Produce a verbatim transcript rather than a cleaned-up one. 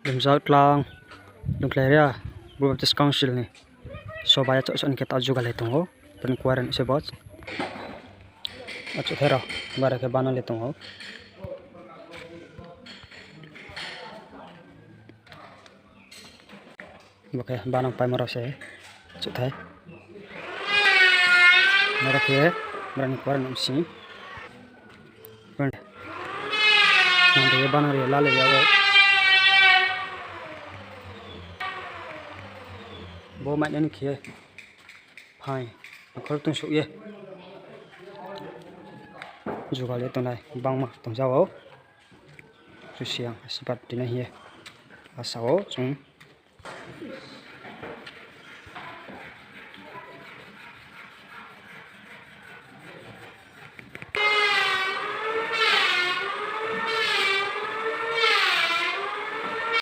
Lumjak tlang, Lungkhlairia, Bru Baptist Council ni soba ya chouh sani khe ta jugal ye tong ou, bini kuarenouh se bo. Achouhthai rao, bare khe banang le tong ou. Bo khe banang paimo rao se, achouhthai. Nara khe, brani kuarenouh sing. Nang ri ye banang ri ye lale ya ou. Bo mainai ni khe ye. Phai, akhor tongsouh ye. Jugal ye tongnai, bangma tongja ou. Kchusoyang asirbad rinai hing ye. Asa ou, chung.